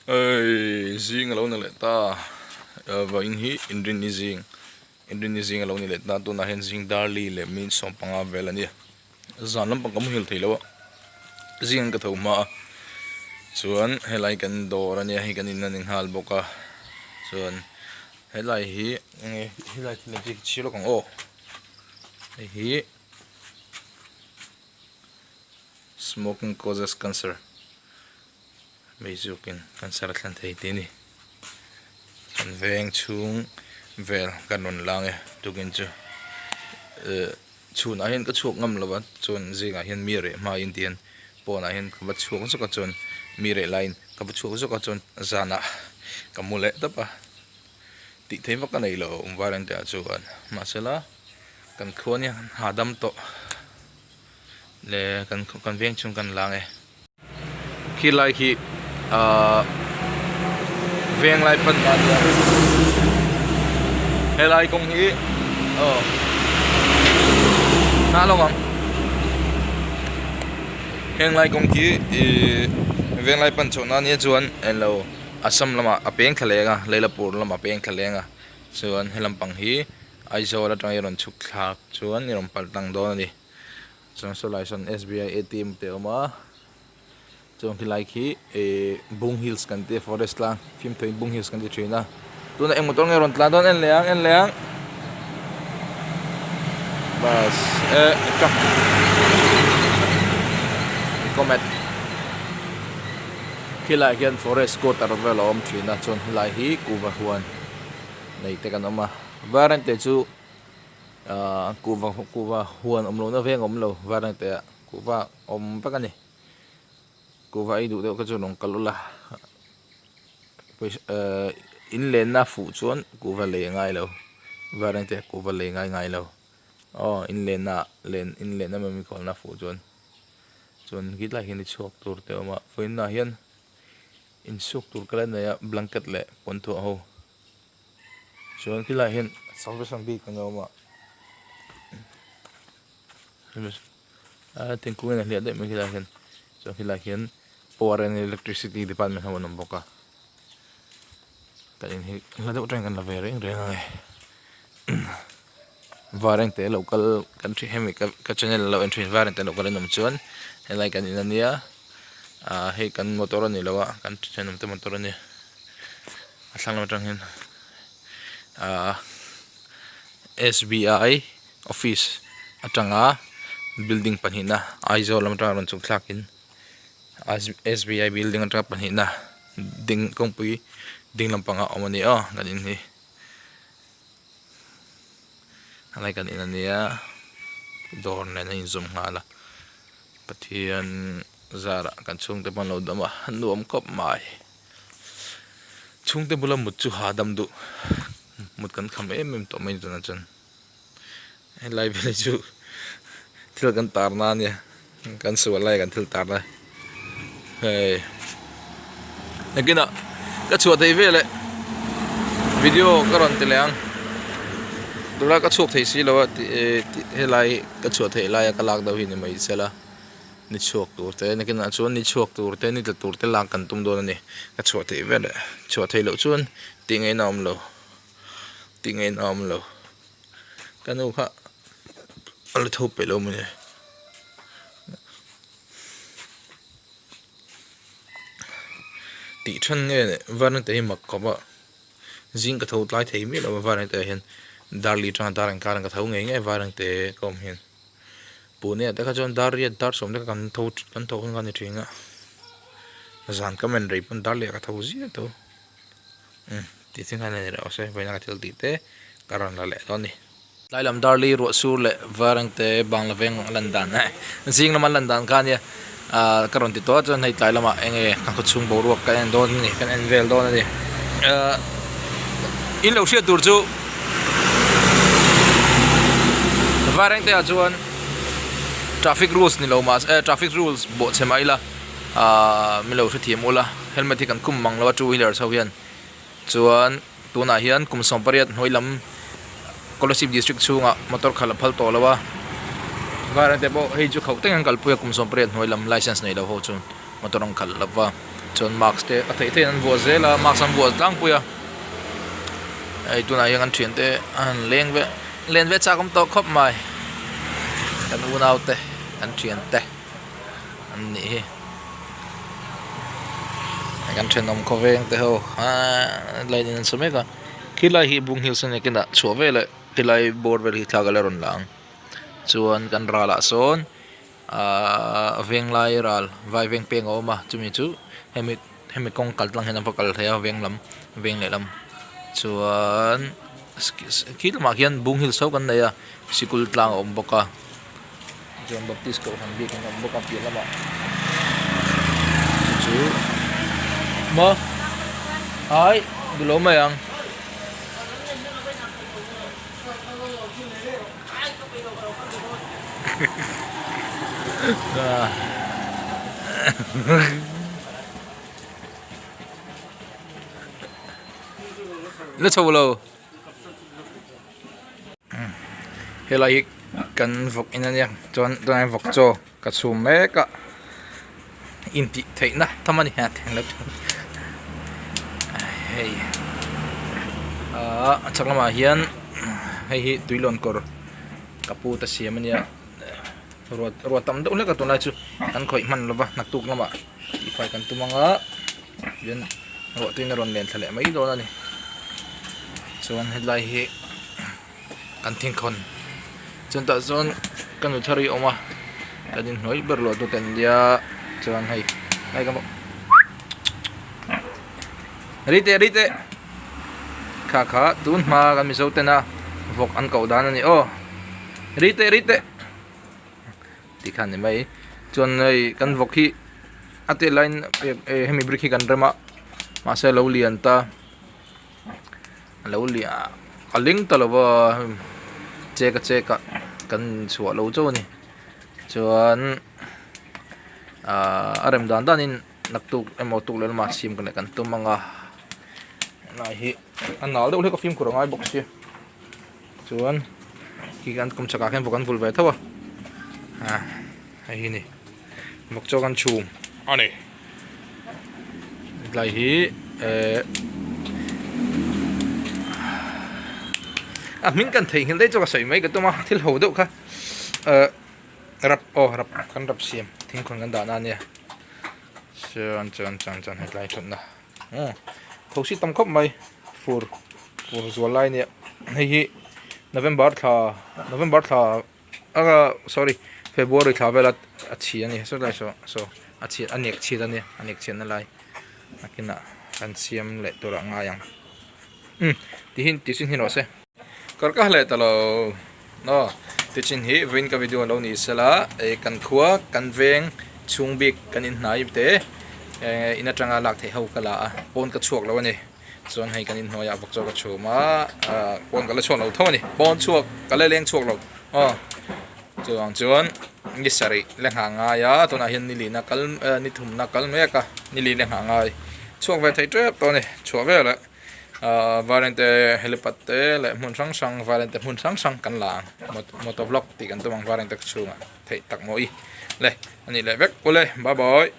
Hei zing alo ni leh ta vawiin hi inrinni zing inrinni zing alo ni leh ta tunah hian zing darli leh min sawmpanga vel a ni zan lampang ka muhil thei lo a zing an ka tho hma a chuan helai kan dawr ania hei kan in a ni nghal bawk a chuan helai hi enge helai thil hi chhiar lawk ang aw hei hi smoking causes cancer. Meizukin cancer a thlen thei tih a ni. Kan veng chhung vel kan rawn lang e tukin chu eh chhunah hian ka chhuak ngam lo a chuan zingah hian mi reh hmain ti hian pawnah hian ka va chhuak zawk a chuan mi reh laiin ka va chhuak zawk a chuan zanah ka mu leh tawp a tih theih vak a nei lo environment ah chuan mahsela kan khua nia hahdam tawh leh kan veng chhung kan lang e. Khi lai khi ahh venglai pan na ania helai kawng hi aw hnah lawk ang henglai kawng khi ihh venglai pan chhoh na ania chuan englo Assam lamah a peng thla leng a Leilapur lamah a peng thla leng a chuan helam pang hi Aizawl atanga i rawn chhuk thlak chuan i rawn pal tlang dawn a ni. Chuan saw lai sawn SBI ATM te a awm a chuan khilai khi ihh Bung Hills kan tia forest tlang fimthaw in Bung Hills kan ti thin a tunah eng motor nge rawn tlan dawn en leh ang en leh ang bus eh truck comet khilaiah hian forest quarter vel a awm thin a chuan helai hi kuhva huan nei te kan awm a varengte chu. Ahh kuhva kuhva huan awm lohna veng a awm lo varengte ah kuhva awm vek a ni kuhva ei duh deuh kha chu rawn kal ula pawisa ehh in lenna fuh chuan kuhva lei a ngai lo varengte ah kuhva lei ngai ngai lo aw in lenna ah len in lenna emaw mi kawlna fuh chuan chuan khilai hian i chhuak tur te a awm a vawiinah hian insuk tur ka la nei a blanket leh pawnthawh ho. Chuan khilaiah hian salvation bik an awm a a thingkung in a hliah daih mai khilaiah hian chuan khilaiah hian power and electricity department ho an awm bawk a kan in hi hla deuh atangin kan la ve reng reng ang e varengte lo kal kan ṭhi hemi ka channel lo en ṭhin varengte lo kal an awm chuan helai kan in ania ah hei kan motor a ni lo a kan thenawm te motor a ni. A thlang lam atang hian ahh SBI office atanga building pahnihna Aizawl lam atanga rawn chhuk thlakin SBI building atanga pahnihna ding kawngpui ding lampangah a awm a ni aw kan in hi helai kan in a nia dawr nen a inzawm nghal a Pathian zarah kan chhungte pawh an lo dam a nuam khawp mai. Chhungte bula mut chu hahdam duh mut kan kham em em tawh mai tunah chuan helai vel hi chu thil kan tar na ania kan sual lai kan thil tar na hei nakinah ka chhuah thei vel e video ka rawn ti leh ang tunlai ka chhuak thei si lo a tih helai ka chhuah theih laia ka lak deuh hi ni mai sela. Ni chhuak tur te nakinah chuan ni chhuak tur te ni tla tur te lak kan tum dawn a ni ka chhuah theih vel eh chhuah theih loh chuan tih ngaihna a awm lo tih ngaihna a awm lo ka nu kha a la tho peih lo mawni tih then nge varna te hi mak khawp a zing ka tho tlai thei miah lo a varna te ah hian dar li atanga dar inkar ka tho ngei ngei a varna te ka awm hian. Pune ah te kha chuan dar riat dar sawm te kha kan tho kan tho hun kha a ni thin a zan ka men rei pawn dar leh ka tho ziah tho umm tih thing khan a ni reuh a se vawiin a ka thil tih te ka rawn la leh dawn a ni. Tlai lam dar li ruah sur leh var ang te bangla veng a lan dan eh zing lama lan dan kha a nia ah ka rawn ti tawh a chuan hei tlai lamah eng nge kan khaw chhung boruak kan en dawn a ni kan en vel dawn a ni ah in lo hriat tur chu Vairengte ah chuan traffic rules ni lo mah se traffic rules bawhchhe mah ila ah min lo hrethiam ula helmet hi kan khum mang lo a two wheelers ho hian chuan tunah hian kum 18 hnuai lam Kolasib district chhungah motor khalh a phal tawh lo a Vairengte pawh hei chu khauh tengin an kalpui a kum 18 hnuai lam license nei lo ho chu. motor an khalh lova chuan mask te a theih theih in an vuah zel a mask an vuah tlangpui a hei tunah hian kan thiante a han leng ve len ve chak awm tawh khawp mai kan unau te kan thiante an nih hi kan thenawm khawveng te ho ahh line in an sa mek a khilai hi bung hills a ni kinah chhuah veleh khilai bawr vel hi thla ka la rawn la ang chuan kan ralah sawn ahh venglai ral vai veng peng a awm a chumi chu hemi hemi kawng kal tlang hian a va kal thei a veng lam veng lehlam chuan khi lamah khian bung hills ho kan nei a sikul tlang a awm bawk a chuan baptist kohhran biakin a awm bawk a piah lamah chu chu maw ai duhlo mai ang. La chho lo helai hi kan vawk in ania chuan tunah hian vawk chaw ka chhum mek a intih theihna tham a ni hei ahh a chhak lamah hian hei hi tuilawn kawr ka pu te siam ania ruah ruah tam deuh hlek a tunlai chu kan khawih hman lova naktuk lamah tihfai kan tum anga tichuan ruah tuiin a rawn len thla leh mai dawn a ni chuan helai hi kan thingkhawn chuan tah chuan ka nu thar hi a awm a kan inhnuai ber luah tu te an nia chuan hei hei ka ri teh ri teh kha kha tun hma kan mizo tena vawk an koh dan a ni aw ri teh ri teh tih kha a ni mai chuan hei kan vawk hi a tel laiin hemi brick hi kan rem a mahse a lo lian ta. A lo liah a ling ta lo va chek a chek a kan chhuah lo chauh a ni chuan ahh a rem dan danin naktuk emaw tuk leh lamah chhim leh kan tum ang a helai hi a nal deuh hlek a fimkhur a ngai bawk sia chuan khi kan kum chhakah khian vawk an vul ve tho a ah hei hi a ni vawk chaw kan chhum a ni. Tlai hi eh a hming kan theihnghilh daih chu ka sawi mai ka tum a thil ho deuh kha eh rap aw rap kan rap siam thingkhawn kan dahna ania chuan chuan chuan chuan hetlai thutna umm thosi tam khawp mai fur fur zual lai ania hei hi November thla November thla a sorry February thla vela a chhi a ni saw lai saw saw a chhiat a nek chhiat a nia a nek chhiatna lai nakinah kan siam leh tur ah ngai ang umm tihin ti chin hi rawh se kar ka leh ta lo aw ti chin hi vawiin ka video lo ni sela eh kan khua kan veng chhung bik kan inhnai te eh in atanga lak theih ho ka la a pawn ka chhuak lo a ni. Chuan hei kan inhnuaiah vawk chaw ka chhum a ah pawn ka la chhuak lo tho a ni pawn chhuak ka la leng chhuak lo aw chuvang chuan ni sarih le nghah ngai a tunah hian ni lihna kal eh ni thumna kal mek a ni lih le nghah ngai chhuak ve thei tep tawh a ni chhuah vel eh ah Varente helipad te leh hmun hrang hrang Varente hmun hrang hrang kan la ang motor vlog tih kan tum ang Varente chhungah theih tak maw i le a nih leh vek ule bye bye.